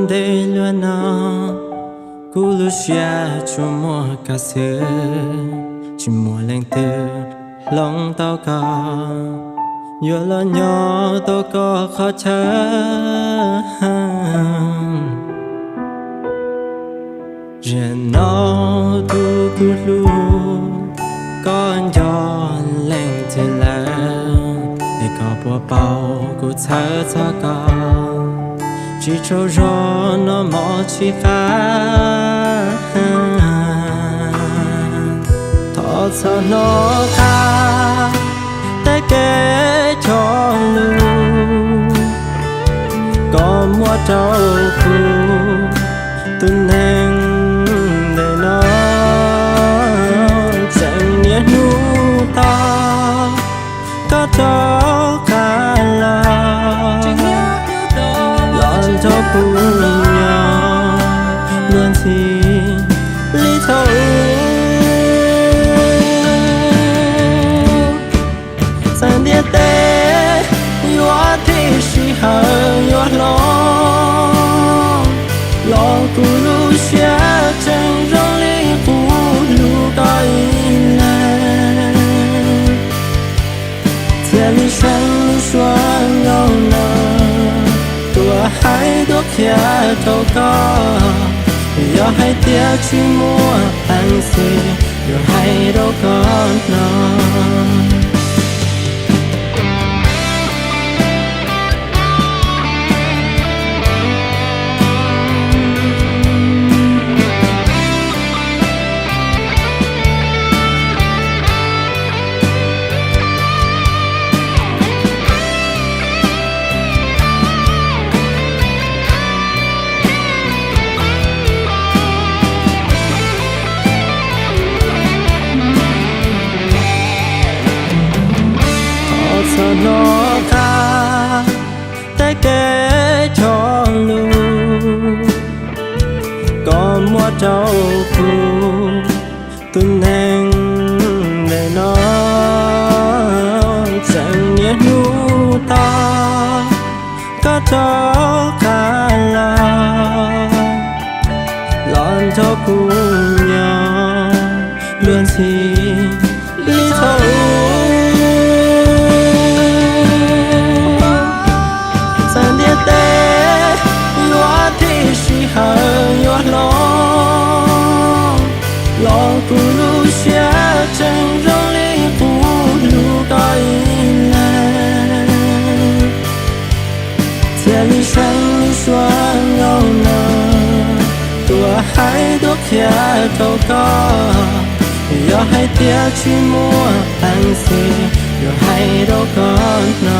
Ntev luaj no, kuv lub siab tsuas muaj koj xwb, tsis muaj leej twg hloov tau koj, yuav los nyob tau koj qhov chaw. Zaum no tus kuv hlub, koj nco leej twg lawm, es koj puas paub kuv txhawj txog koj, tsis tsaug zog noj mov tsis qab. Thov txhob hnov qab tej kev cog lus koj muab rau kuv, tus neeg ntawm no. Tseem niaj hnub tos koj rov qab los, los nrog kuv nyob luag ntxhi li thaum ub. Txawm ntiaj teb yuav thij, sij hawm yuav hloov, los kuv lub siab tseem zoo li kuv hlub koj ib leeg. Thiaj li seev lub suab nkauj no, tuaj hais tuaj qhia rau koj, yog hais tias tsis muaj peev xwm yuav hais rau koj hnov. Thov txhob hnov qab tej kev cog lus koj muab rau kuv, tus neeg ntawm no. Tseem niaj hnub tos koj rov qab los, los nrog kuv nyob luag ntxhi li thaum ub. Txawm ntiaj teb yuav thij, sij hawm yuav hloov, los kuv lub siab tseem zoo li kuv hlub koj ib leeg. Thiaj li seev lub suab nkauj no, tuaj hais tuaj qhia rau koj, yog hais tias tsis muaj peev xwm yuav hais rau koj hnov.